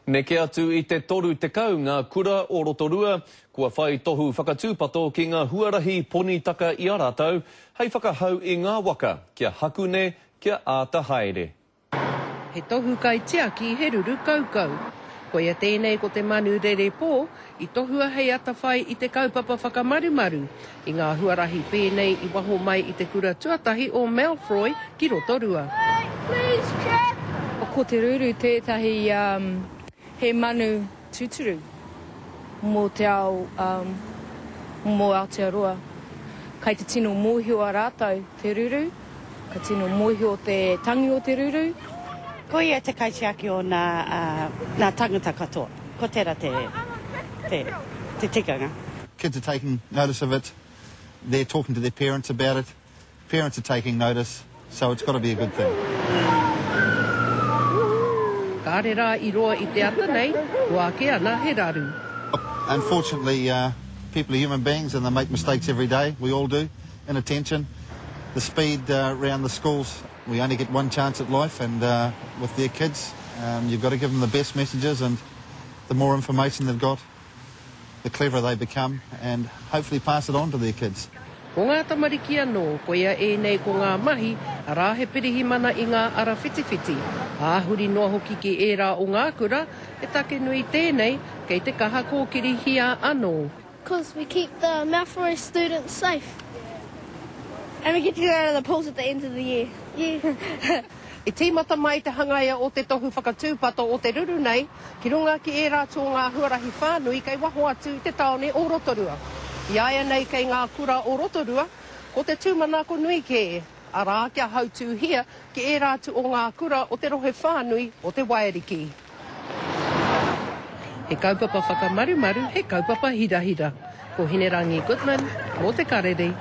Neke atu i te 30 ngā kura o Rotorua kua whai tohu whakatūpato ki ngā huarahi ponitaka i a rātou hei whakahau i ngā waka kia hakune, kia āta haere. He tohu kaitiaki, he ruru kaukau. Koia tēnei ko te manu rere pō, i tohua hei atawhai i te kaupapa whakamarumaru i ngā huarahi pēnei i waho mai i te kura tuatahi o Malfroy ki Rotorua. Ko te ruru tētahi he manu tūturu mō te ao mō Aotearoa. Kai te tino mōhio a rātou te ruru, ka tino mōhio te tangi o te ruru. Ko ia te kaitiaki o nā tangata katoa. Ko tera te, te, te tikanga. Kids are taking notice of it, they're talking to their parents about it, parents are taking notice, so it's got to be a good thing. Kāre rā i roa i te ata nei, kua ake ana he raru. Unfortunately, people are human beings and they make mistakes every day, we all do, inattention, the speed round the schools, we only get one chance at life and with their kids, you've got to give them the best messages and the more information they've got, the cleverer they become and hopefully pass it on to their kids. Ko ngā tamariki anō, koia ēnei ko ngā mahi, arā he pirihimana i ngā ara whitiwhiti, ā, huri noa hoki ki ērā o ngā kura, he take nui tēnei, kei te kaha kōkirihia anō. Cause we keep the Malfroy students safe and we get to go to the pools at the end of the year. Yeah. I tīmata mai te hangaia o te tohu whakatūpato o te ruru nei ki runga ki ērā atu o ngā huarahi whānui kei waho atu i te tāone o Rotorua. I āianei kei ngā kura o Rotorua, ko te tūmanako nui kē, arā kia hautūhia ki ērā atu o ngā kura o te rohe whānui o Te Waiariki. He kaupapa whakamarumaru, he kaupapa hirahira. Ko Hinerangi Goodman, mō Te Karere.